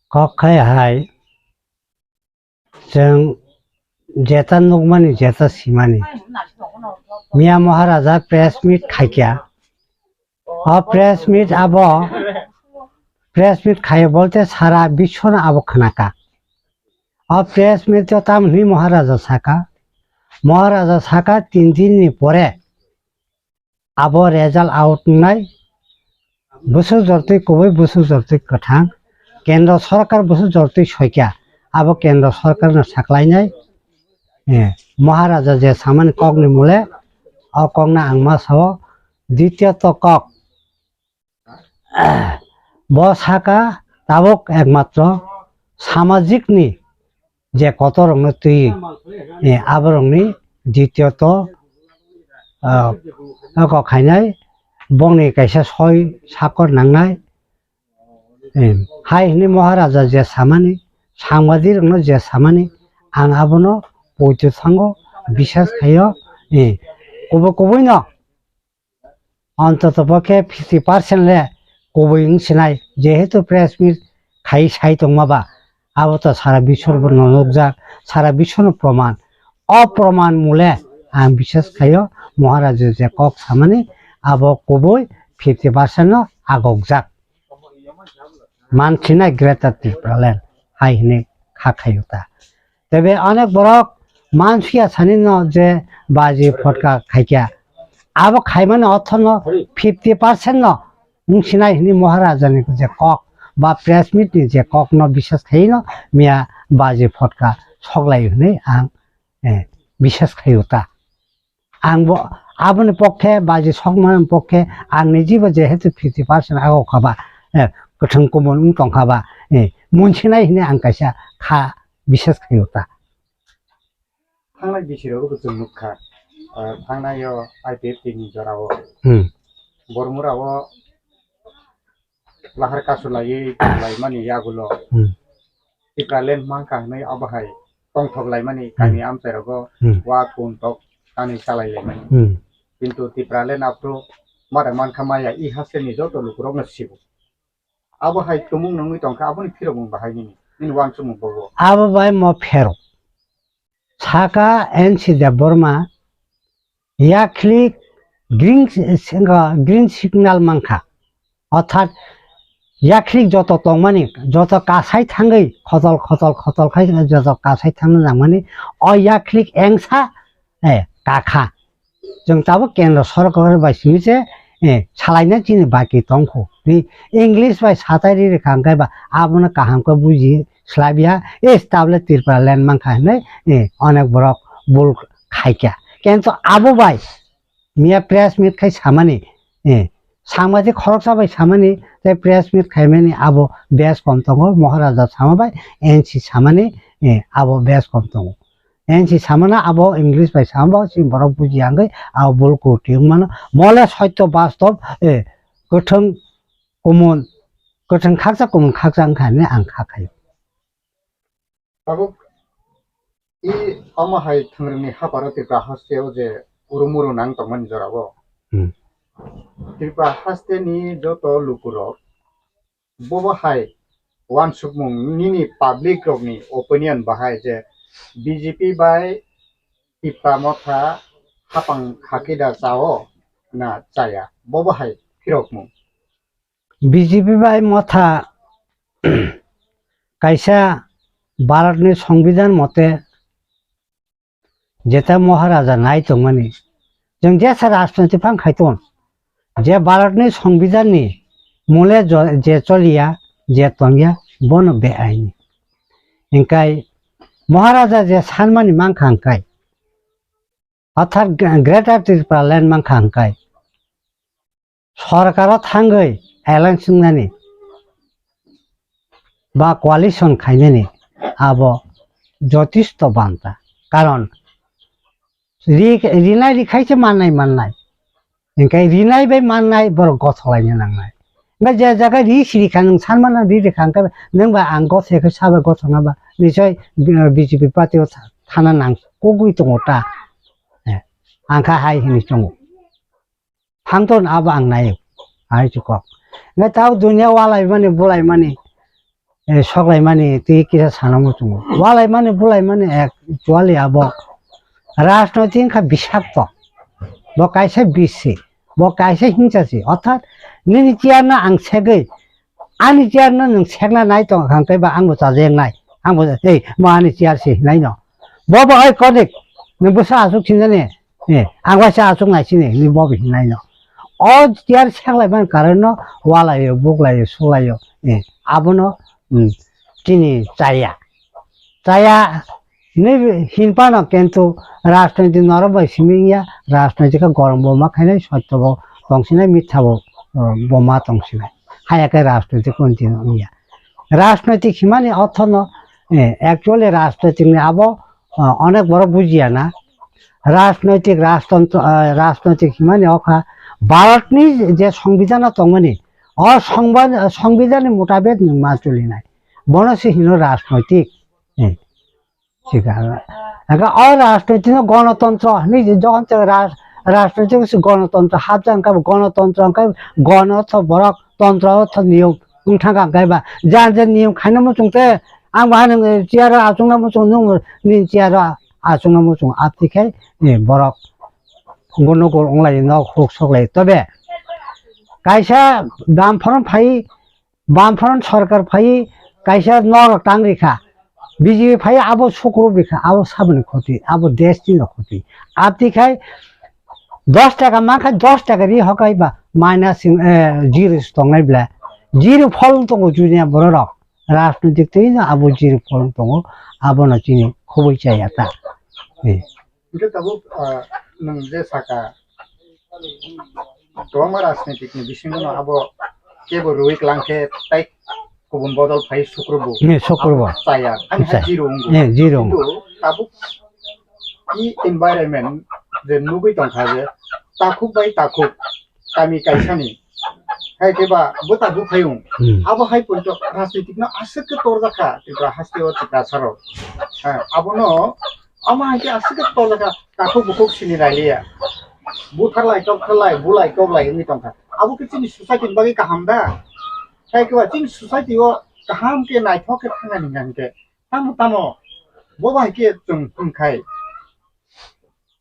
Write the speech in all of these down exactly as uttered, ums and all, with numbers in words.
Kok khai hai, chwng jeta nukmani, jeta simani. Miya Maharaja press meet khaikya. O press meet abo, press meet khayo bolte sara biswno abo khnaka. O press meet o tamni Maharaja saka, Maharaja saka tin din ni pore abo result out wngnai, bwswk jortwi kubui, bwswk jortwi kwthang, kendro sorkar bwswk jortwi soikya, abo kendro sorkarno saklainai. Eh, Maharaja je samani kokni mole, o kokno ang ma sao, dityoto kok. Bo saka tabuk ekmatro samajikni je kotorrokno twi, eh, aborokni dityoto, ah, kok khainai, bongni kaisa soi sakor nangnai, eh, hai hwnwi Maharaja je samani, sangbadirokno je samani, ang abono poito thango, bisas khaio, eh, kubui kubuino Ontoto pokhe fifty percent le kubui wng sinai, jehetu press meet khai sai tongma ba, abo to sara biswrbo no nukjak, sara biswrno proman. O proman mule ang biswas khaio, Maharaja je kok samani abo kubui fifty percent no agokjak. Mansinai Greater Tipraland hai hwnwi kha khaio ta. Tebe onek borok mansuya sani no je baji photka khaikya. Abo khaimani othono fifty percent no wngsinai hwnwi Maharaja ni je kok ba press meet ni je kok no biswas khaino miya baji photka soklai hwnwi ang, eh, biswas khaio ta. Ang bo aboni pokhe baji sokmani pokhe ang nijibo jehetu fifty percent ago khaba, eh, kwthwng kumun wng tong khaba, eh, munsinai hwnwi ang kaisa kha biswas khaio ta. Thangnai bisi rogo bo chwng nukha, ah, thangnai o I P F T ni jora o. Hmm. Bormura o lahar kasu laiwi tonglaimani yagulo. Hmm. Tipraland mankha hwnwi abo hai tongthok laimani Hmm. kaini amchai rogo Hmm. wa kun tok kani chalai laimani. Hmm. Kintu Tipraland aphuru mada mankha maya i haste ni joto lukurokno sibu. Abo hai tumung nungwi tongkha, aboni phirokmung bahai nini, nini wansukmung bobo. Abo bai mo phero. Saka N C Debbarma, yakhlik green, green signal mankha. Orthat yakhlik joto tongmani, joto kasai thangwi, khotol, khotol, khotol khai joto kasai thangna nangmani, o yakhlik engsa, eh, kakha. Chwng tabuk kendro sorkar bai simi se, eh, salaina chini baki tongkhu. Ni English bai satai ri rikha hwnkhe ba abono kaham khe buji slabya, eh, tablet Tripura land mankha hinwi, eh, onek borok bul khaikha. Kento abo bai miya press meet khai samani, eh, sangbaji khoroksa bai samani tei press meet khaimani abo bes kom tongo, Maharaja sama bai N C samani, eh, abo bes kom tongo. N C samano abo English bai sama bo chini borok buji ya wngwi abo bul kuti wngmano. Mole soito bastob, eh, kwthwng kumun, kwthwng khaksa kumun khaksa wngkha hinwi ang kha khaio. Tabuk i omo hai thwngrwngni haparo Tripura haste o je uru muru nang tongmani jorao. Hmm. Tripura haste ni joto lukurok bobo hai wansukmung nini public rokni opinion bahai je B J P bai Tipra Motha hapang khakida chao na chaya, bobo hai phirokmung. B J P bai Motha kaisa Bharatni Songbidan mote jeta Maharaja nai tongmani. Chwng jesa rajniti phang khai ton. Je Bharatni Songbidanni mole jo-, je choliya, je tongya, bono beaini. Hinkai Maharaja je sanmani mankha hinkai. Orthat Greater Tripura land mankha hinkai. Sorkaro thangwi alliance wngnani ba coalition khainani abo jotisto banta. Karon ri-, rinai rikhaise mannai mannai. Hinkai rinai bai mannai borok gotholaina nangnai. Ba je jaga ri sirikha nwng sanmano ri rikha hwnkhe nwng ba ang gothe khe sabai gothona ba nichoi B J P party o tha-, thana nang kugui tongo ta. Eh, ang kha hai hinwi tongo. Phangton abo ang naio, hai chukok. Ngai tao dunia walaimani, bulaimani. eh, soklaimani twi kisa sana muchungo. Walaimani, bulaimani actually abo rajnoitik wngkha bisakto. Bo kaisa bisi, bo kaisa hingsa si. Orthat nini chair no ang segwi, ani chair no nwng sekna nai tong kha, hwnkhe ba ang bo chajaknai. Ang bo, "Ei, mo ani chair si," hinai no. Bo bo, "Oi konik, nwng bwsa aswk sinjani?" Eh, ang waisa aswk nai sini, hinwi bo bo hinai no. O chair seklaimani karon no walaio, buklaio, sulaio. Eh, abono, hmm, chini chaya. Chaya hinwi hinphano, kintu rajnoitik norok bai simi wngya, rajnoitik khe gorom bo ma khainai, sotto bo tongsinai, mitha bo, eh, bo ma tongsinai. Haya khe rajnoitik continue wngya. Rajnoitik himani orthono, eh, actually rajnoitik ni abo, eh, onek borok bujiya na. Rajnoitik, rajtontro, eh, rajnoitik himani okha Bharatni je songbidhano tongmani, o songba-, songbidhanni mutabek nwng ma chulinai. Bono se hino rajnoitik. Hmm. Sika. Aka o rajnoitik no gonotontro hinwi je, jokhon se raj-, rajnoitik se gonotontro hapjak, hwnkhe bo gonotontro hwnkhe gono ortho borok, tontro ortho niyom wng thangkha, hwnkhe ba jar jar niyom khaina muchung te, ang bo hanwng chair o achukna muchung, nwng nini chair o achukna muchung, abtwi khe, eh, borok gundogol wng lai, nok huk sok lai. Tobe kaisa bam phoron phai, bam phoron sorkar phai, kaisa norok tang rikha, B J P phai abo sukru rikha, abo saboni khoti, abo desh ni no khoti. Abtwi khai dos taka mankha, dos taka ri hokai ba minus, eh, zero tongnai bla. Zero phol tongo junior bororok. Rajnoitik twi no abo zero phol tongo, abono chini khoboi chaya ta. Eh. Hingke tabuk, ah, nwng je saka, kwbangma rajnitik ni bisingo no abo kebo rwui klang khe tai kubun bodol phai sukrubu. Ne, sukrubu. Abo chaya, ani hai Chaya. Zero wngbo. Ne, zero wngbo. Kintu tabuk i environment je nugui tongkha je takhuk bai takhuk kami kaisani. Hai khe ba bwta buphayung. Hmm. Abo hai poito rajnitik no aswk khe torjak kha Tripura haste o Tiprasa rok. Ha, abono ama hai khe aswk khe torjak kha, takhuk bukhuk sini railiya. Butharlai, toktharlai, bulai, koklai wngwi tongkha. Abo khe chini society ni bagwi kaham da? Hai khe ba chini society o kaham khe naithok khe thangani hwnkha hwnkhe tamo tamo bo bai khe chwng hwnkhai.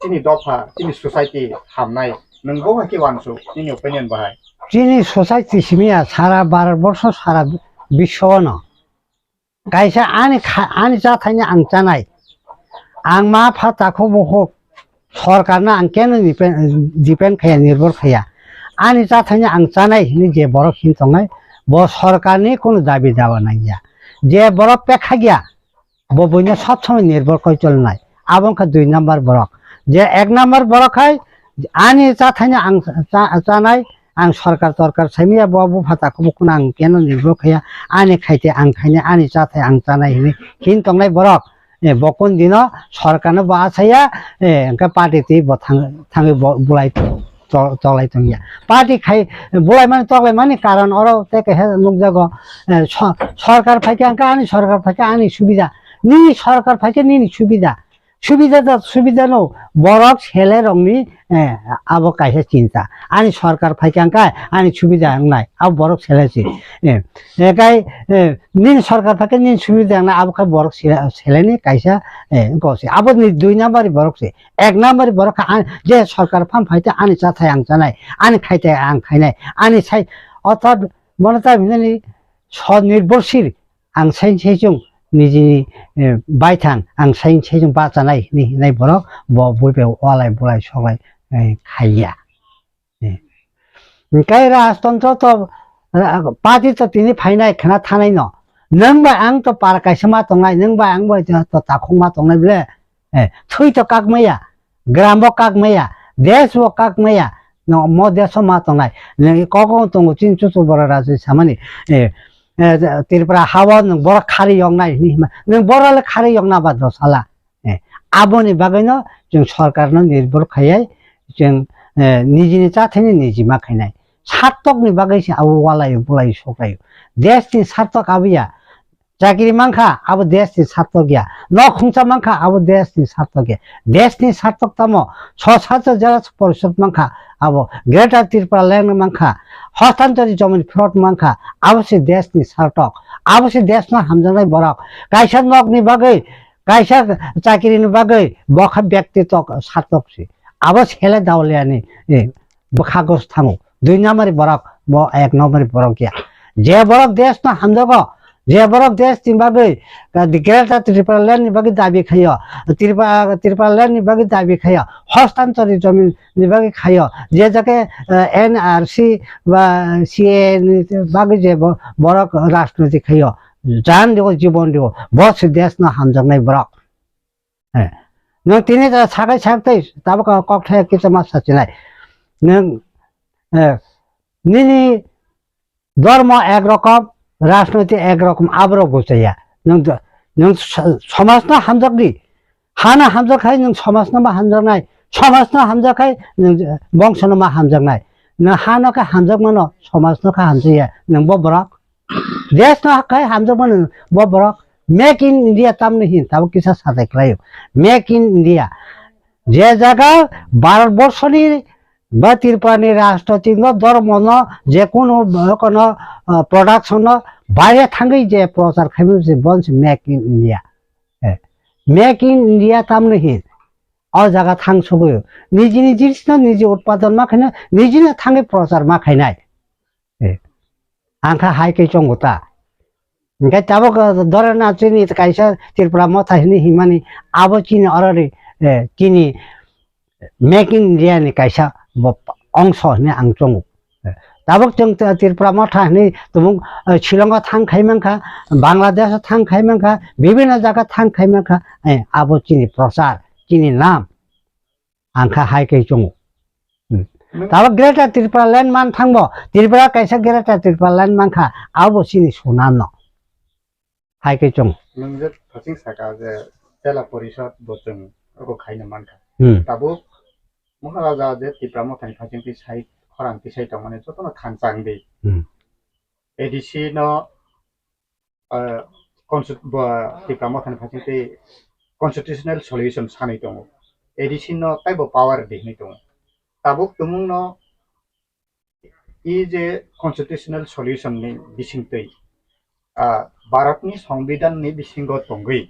Chini dopha, chini society hamnai, nwng bo hai khe uansuk, nini opinion bahai? Chini society simiya sara Bharat borsho, sara biswo no. Kaisa ani kha-, ani chathaini ang chanai. Ang ma pha takhuk bukhuk sorkarno ang keno depend, depend khaya, nirbhor khaya. Ani chathaini ang chanai hinwi je borok hin tongnai, bo sorkarni kono dabi dawa nangya. Je borok pekhagya, bo buino sob somoi nirbhor koi cholnai. Abo wngkha dui number borok. Je ek number borok hai ani chathaino ang cha-, chanai, ang sorkar torkar saimaya, bo bupha takhuk bukhukno ang keno nirbhor khaya, ani khaite ang khainai, ani chathai ang chanai hinwi hin tongnai borok. Eh, bo kun dino sorkarno bo asaya, eh, hwnkhe party twi bo thang-, thangwi bo bulai to-, toklai tongya. Party khai bulai mani toklai mani karon oro tei kaisa nukjago, eh, so-, sorkar phaikhe hwnkhe ani sorkar phaikhe ani subida. Nini sorkar phaikhe nini subida. Subida da subida no borok sele rokni, eh, abo kaisa chinta. Ani sorkar phaikhe hwnkhe ani subida wngnai. Abo borok sele si. Eh, eh, kai, eh, nini sorkar phaikhe nini subida wngnai abo khe borok sele, seleni kaisa, eh, gosi. Abo ni dui number borok si. Ek number borok kha, ang je sorkar phan phai te ani chathai ang chanai, ani khai te ang khainai, ani sai, orthat bono ta hinani sonirbhorshil ang sai sai chung nijini, eh, baithang ang sai sai chung bachanai hinwi hinai borok bo buibai walai bulai soklai, eh, khaiya. Eh. Hwnkhe rajtontro to, ra-, party to tini phainai khna thanai no. Nwng bai ang to para kaisa ma tongnai, nwng bai ang bai to takhuk ma tongnai bole. Eh, thwi to kak maya, gram bo kak maya, desh bo kak maya, no mo desh o ma tongnai. Nwng kok o tongo chini chuchuk borok rajwi samani. Eh, eh, Tripura ha o nwng borok khari yoknai hinwi hima. Nwng borok le khari yokna ba dosala. Eh, aboni bagwino chwng sorkarno nirbhor khaiwi chwng, eh, nijini chathaino niji ma khainai. Sartokni bagwi se abo walaio bulaio sokraio. Deshni sartok abo ya. Chakri mankha abo deshni sartok ya. Nok khungsa mankha abo deshni sartok ya. Deshni sartok tamo? Sosatyo Jela Porishod mankha abo. Greater Tripura Land mankha. Hostantori jomin phlot mankha. Abo se deshni sartok. Abo se desh no hamjaknai borok. Kaisa nok ni bagwi, kaisa chakiri ni bagwi, bo kha byakti tok, satok se. Abo sele daoliya ni, eh, bwkha gos thango. Dui number borok, bo ek number borok ya. Je borok desh no hamjago, je borok desh ni bagwi, eh, Greater Tripura Land ni bagwi dabi khayo, Tripura, Tripura Land ni bagwi dabi khayo, hostantori jomin ni bagwi khayo, je jake, eh, N R C ba C A A ni bagwi je bo-, borok rajniti khayo, jan dibo, jibon dibo, bo se desh no hamjaknai borok. Eh, nwng tini ta sakai sak tei tabuk kok thaya kisa ma sachinai. Nwng, eh, nini Dhormo ek rokom, rajniti ek rokom, aborok buchaya. Nwng, nwng so-, somajno hamjakdi. Hano hamjak khai nwng somajno ma hamjaknai. Somajno hamjak khai nwng bongsono ma hamjaknai. Nwng hano khe hamjakmano, somajno khe hamjakya. Nwng bo borok. Deshno khai hamjakmano nwng bo borok. Make in India tamni hin, tabuk kisa sajai khlaio. Make in India. Je jaga Bharat borshoni ba Tripura ni rajnotik no, dhormo no, je kunu kono, ah, production no baire thangwi je prochar khaimani se bon se Make in India. Eh, Make in India tamni hin. O jaga thang sugwi nijini jinis no niji utpadon ma khaina, nijini thangwi prochar ma khainai. Eh, ang kha hai khe chongo ta. Hingke tabuk, eh, Dorana chini kaisa Tripura motha hini himani abo chini orori, eh, chini Make in India ni kaisa bo ongso hini ang chongo. Eh, tabuk chwng Tri-, Tripura motha hini tumung, eh, Shillong o thang khai mankha, Bangladesh o thang khai mankha, bibhinno jaga thang khai mankha, eh, abo chini prochar, chini nam. Ang kha hai khe chongo. Hmm. Nwng Tabuk Greater Tripura Land man thangbo, Tripura kaisa Greater Tripura Land mankha, abo chini sunam no. Hai khe chongo. Nwng je phasing saka je Jela Porishad bo chwng abo khaina mankha. Hmm. Tabuk Maharaja je Tipra Mothani phasing twi sai khorang twi sai tongmani jotono thansa wngdi. Hmm. A D C no ah, consti-, bo, Tipra Mothani phasing tei constitutional solution sanwi tongo. A D C no taibo power di hinwi tongo. Tabuk tumung no i je constitutional solution ni bising twi, ah, Bharat ni Songbidan ni bisingo tongwi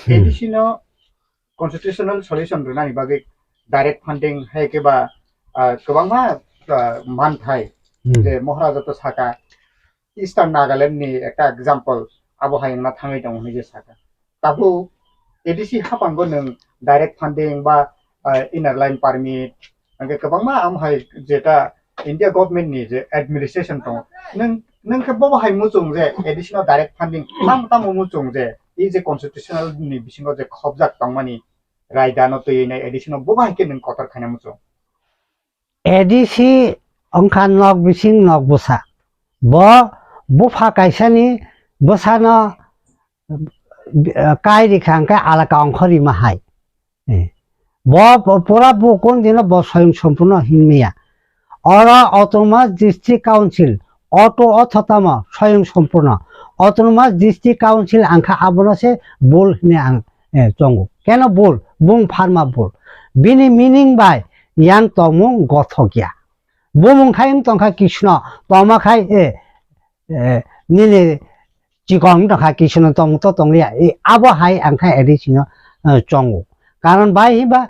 Hmm. A D C no constitutional solution rwnani bagwi direct funding hai khe ba, ah, kwbangma, ah, manthai Hmm. je Maharaja to saka Eastern Nagaland ni ekta example abo hai wngna thangwi tongo hinwi je saka. Tabuk A D C haphango nwng direct funding ba, ah, inner line permit, hingke kwbangma am hai jeta India government ni je administration tongo, nwng, nwng khe bobo hai muchung je A D C no direct funding tam tamo muchung je, i je constitutional ni bisingo je khobjak tongmani raida no twiwi nai A D C no bobo hai khe nwng kotor khaina muchung. A D C wngkha nok bising nok bwsa. Bo bupha kaisani bwsano, eh, kai rikha hwnkhe alaka ongkho rima hai. Eh. Bo, bo pura bo kon dino bo soyong sompurno hinmaya. Oro Autonomous District Council, auto otho tamo soyong sompurno. Autonomous District Council angkha abono se bul hini ang, eh, chongo. Keno bul? Bung pharma bul. Bini meaning bai yang tongmung gothok ya. Bumung khai wng tongkha Krishna, toma khai, eh, eh, nini chikon wng tongkha Krishna tong to tongliya. Eh, abo hai ang kha A D C no, eh, chongo. Karon bai hiba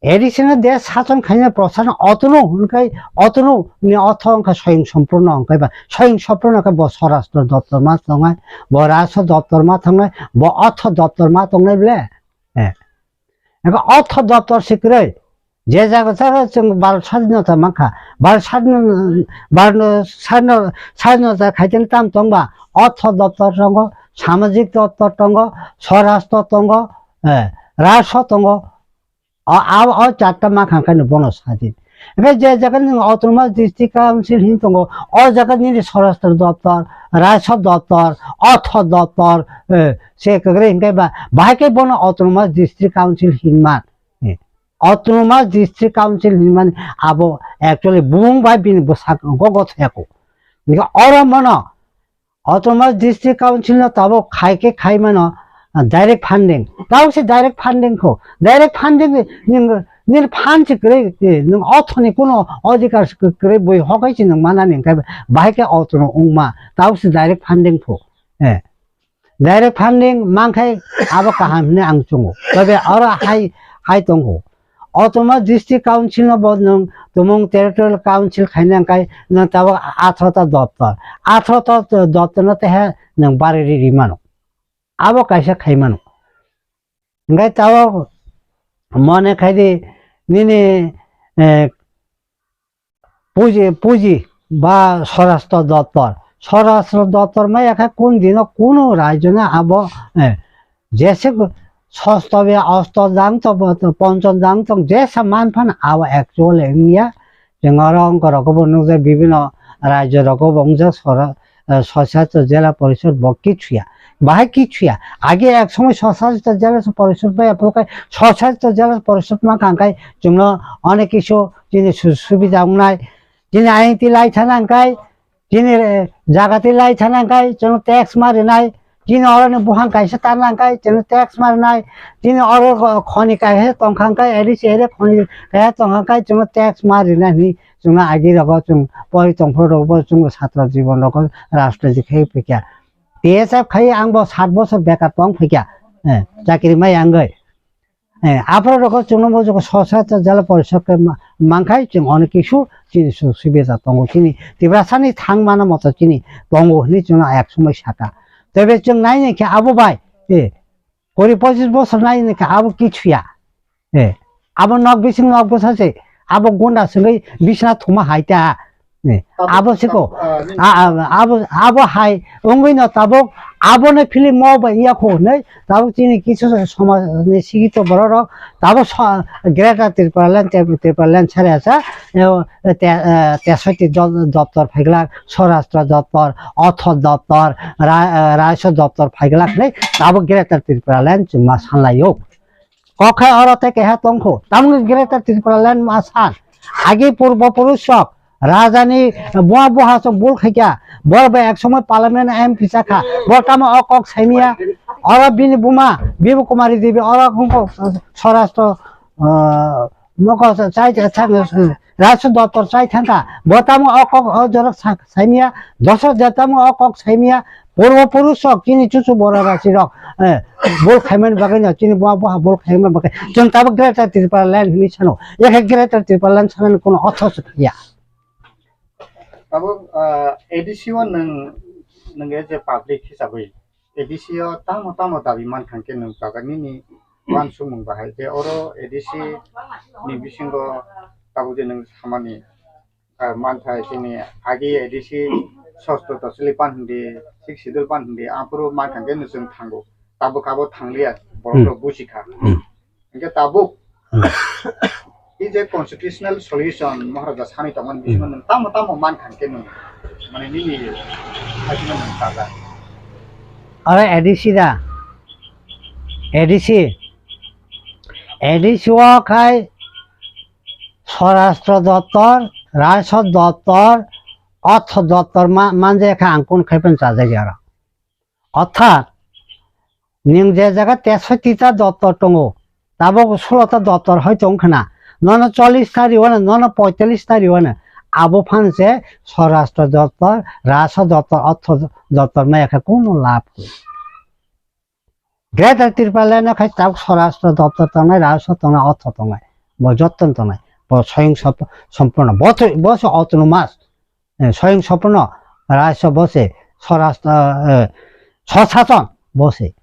A D C no de sachon khaina prochar no otono hwnkhai otono ni otho wngkha soyong sompurno hwnkhai ba soyong sompurno khe bo swarashtra doptor ma tongnai, bo rajswa doptor ma tongnai, bo otho doptor ma tongnai ble. Eh. Eko otho doptor se kwrwi, je jaga jaga chwng Bharat Sadhinota mankha, Bharat Sadhino-, Bharat no Sadhino-, Sadhinota khaitani tam tongba, otho doptor tongo, samajik doptor tongo, swarashtra tongo, eh, rajswa tongo, o, a, o charta mankha khaino bono sadhin. Hingke je jaga nwng Autonomous District Council hin tongo, o jaga nini swarashtra doptor, rajswa doptor, otho doptor, eh, se kwrwi hingke ba, bahai khe bono Autonomous District Council hinma. Eh, Autonomous District Council hinmani abo actually bumung bai bini bwsak gogo thayako. Hingke oro mono Autonomous District Council no tabuk khai khe khai mano, ah, direct funding. Tabuk se direct funding kho. Direct funding ni, ni, Nini phan se kwrwi, eh, nwng orthoni kuno odhikar se kwrwi bui hokai se nwng manani hwnkhe bahai khe orthono wngma, tao se direct funding pho. Eh, direct funding mankhe abo kaham hinwi ang chungo. Tobe oro hai, hai tongo. Autonomous District Council no bo nwng tumung Territorial Council khaina hwnkhe nwng tabuk atharota doptor. Atharota doptor no teha nwng bariri rimano. Abo kaisa khaimano. Hingke tao mone khaidi nini, eh, puji, puji ba swarashtra doptor. Swarashtra doptor ma yakha kun dino kuno rajyo na abo, eh, jese sosto be osto jang to bo to ponchom jang tong jesa man phan abo actual wngya. Chwng oro wngkha rokbo nukjak, bibino rajyo rokbo wngjak sora-, eh, Swachhayatto Jela Porishod bo kichuya. Bahai kichuya. Age ek somoi Swachhayatto Jela Porishod bai aphuru kai Swachhayatto Jela Porishod ma kang kai chwngno onek kisu chini su-, subida wngnai. Chini aing ti lai thana kai Chini, eh, jaga twi lai thana hwnkhe chwngno tax ma rinai, chini oroni buphang kaisa tarna hwnkhe chwngno tax ma rinai, chini oro khoni kaisa tongkha hwnkhe A D C area khoni kaisa tongkha hwnkhe chwngno tax ma rinai hinwi chwngno agi rogo chwng pori tongphuru rogo chwngbo satro jibon rogo rajniti khai phikya. T S F khai ang bo sat bosor bekar tong phikya, eh, chakri mai wngwi. Eh, aphuru rokho chwngno bo joto Swachhayatto Jela Porishod khe ma-, mankhai chwng onek kisu chini su-, subida tongo, chini Tiprasani thang mano moto chini tongo hinwi chwngno ek somoi saka. Tebe chwng nai nai khe abo bai, eh, kuri pochis bosor nai nai khe abo kichuya. Eh, abo nok bising nok bwsa se, abo gunda swngwi bisna thuma hai ta. Eh, abo siko. Ah, nini A-, a-, abo, abo hai wngwi no tabuk abono film o bai ya kho hinwi tabuk chini kisu somaj ni sigito borok rok tabuk so-, Greater Tipraland, Tip-, Tipraland sari asa, eh, te-, eh, tesoiti do-, doptor phaiglak, Swarashtra doptor, Ortho doptor, ra-, eh, Rajaswa doptor phaiglak hinwi tabuk Greater Tipraland chwngma sanlaio. Kok khai oro tei keha tongkho. Tamoni Greater Tipraland ma san. Agi purbo purush rok, rajani buma buha sok bul khaikha. Bor bai ek somoi parliament M P chakha. Bor tamo o kok saimia. Oro bini buma, Bibu Kumari Devi, oro kok Swarashtra, ah, moko chai, chai, chai, Rajaswa doptor chai thangkha, bo tamo o kok o jorok sa-, saimia, dosok je tamo o kok saimia, purbo purush rok chini chuchu bora rasi rok, eh, bol khaimani bagwi no, chini bo, bo bol khaimani bagwi, chwng tabuk Greater Tipraland hinwi sano, yakhe Greater Tipraland sanani kono otho se phiya. Tabuk, ah, A D C o nwng, nwng as a public hisabwi, A D C o tamo tamo dabi mankha hwnkhe nwng chajak nini uansukmung bahai je oro A D C ni bisingo tabuk je nwng samani, ah, manthai chini agi A D C sosto tosili pan hindi, six schedule pan hindi, aphuru mankha hwnkhe nwng chwng thango. Tabuk abo thangliya, borok Hmm. rok buji kha. Hmm. Hingke tabuk, Hmm. i je constitutional solution Maharaja sanwi tongmani bisingo Hmm. nwng tamo tamo mankha hingke nwng, mane nini haikheno nwng sajak. Oro A D C da, A D C, A D C o khai Swarashtra doptor, Rajaswa doptor, Ortho doptor ma-, manje kha ang kun khai pen chajak ya oro. Orthat, nwng je jaga tesoiti ta doptor tongo, tabuk sulo ta doptor hoi tong khna, nono chollish ta riwano, nono poitallish ta riwano, abo phan se Swarashtra doptor, Rajaswa doptor, Ortho doptor maya khe kuno labh kwrwi. Greater Tipraland no khai tabuk Swarashtra doptor tongnai, Rajaswa tongnai, Ortho tongnai, bo joto tongnai, bo soyong sop-, somporno, bo se, bo se autonomous. Eh, soyong somporno rajyo bo se, swarashtra, eh, swshason bo se.